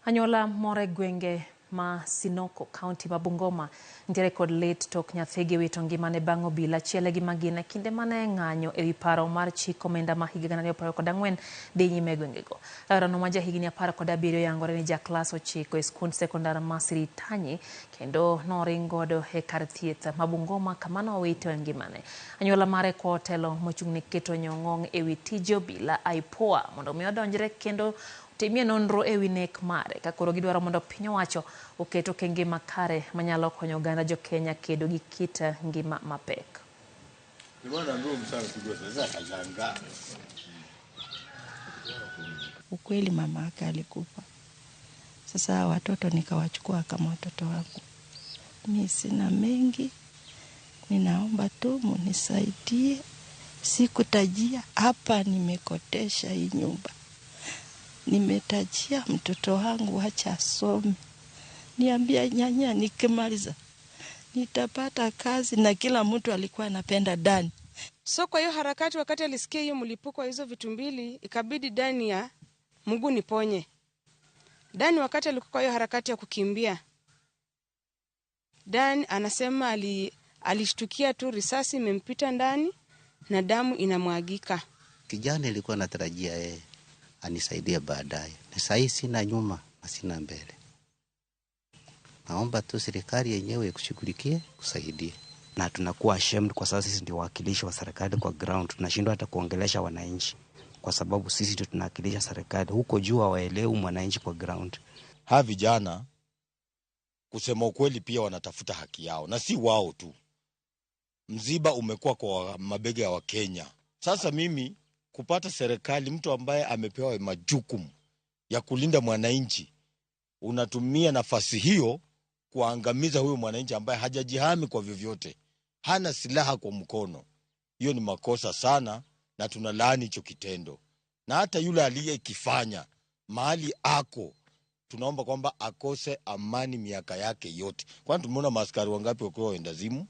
Anyuola moro e gwenge ma Sinoko, kaunti ma Bungoma, nitiere kod lit tok nyathigi wito ngimane bang' obila chiele gi magina kinde mane ng'anyo ewi paro mar chik omenda ma higa 2024 dhi nyime e gwengego. Rawerano ma jahigni 17 yangore ni ja klas 9 e skund sekondar ma Siritanyi kendo noring godo e kar thieth ma Bungoma kama nowito ngimane. Anyuola mare kwa otelo mochung' ne keto nyong'ong' ewi tije obila IPOA mondo mi odonjre kendo timie nonro ewi nek mare ka koro gidwaro mondo piny owacho oket okenge makare manyalo konyo oganda jo Kenya kedo gi kit ngima mapek. Ukweli mama yake alikufa. Sasa watoto nikawachukua kama watoto wangu. Mi sina mengi, ninaomba tu munisaidie. Sikutajia hapa, nimekotesha hii nyumba, nimetajia mtoto wangu acha asome. Niambia nyanya, nikimaliza nitapata kazi, na kila mtu alikuwa anapenda Dani. So kwa hiyo harakati, wakati alisikia hiyo mlipuko wa hizo vitu mbili, ikabidi Dani ya Mungu niponye. Dani wakati alikuwa kwa hiyo harakati ya kukimbia, Dan anasema alishtukia tu risasi imempita ndani na damu inamwagika. Kijana ilikuwa natarajia yeye anisaidie baadaye. Na sahii sina nyuma na sina mbele. Naomba tu serikali yenyewe ikushughulikie, kusaidie. Na tunakuwa ashamed kwa sababu sisi ndio wawakilishi wa serikali kwa ground. Tunashindwa hata kuongelesha wananchi kwa sababu sisi ndio tunawakilisha serikali. Huko juu hawaelewi mwananchi kwa ground. Hawa vijana kusema ukweli pia wanatafuta haki yao, na si wao tu. Mziba umekuwa kwa mabega ya Wakenya. Sasa mimi kupata serikali, mtu ambaye amepewa majukumu ya kulinda mwananchi, unatumia nafasi hiyo kuangamiza huyo mwananchi ambaye hajajihami kwa vyovyote, hana silaha kwa mkono. Hiyo ni makosa sana, na tunalaani hicho kitendo. Na hata yule aliyekifanya mahali ako, tunaomba kwamba akose amani miaka yake yote. Kwani tumeona maaskari wangapi wakiwa wendazimu?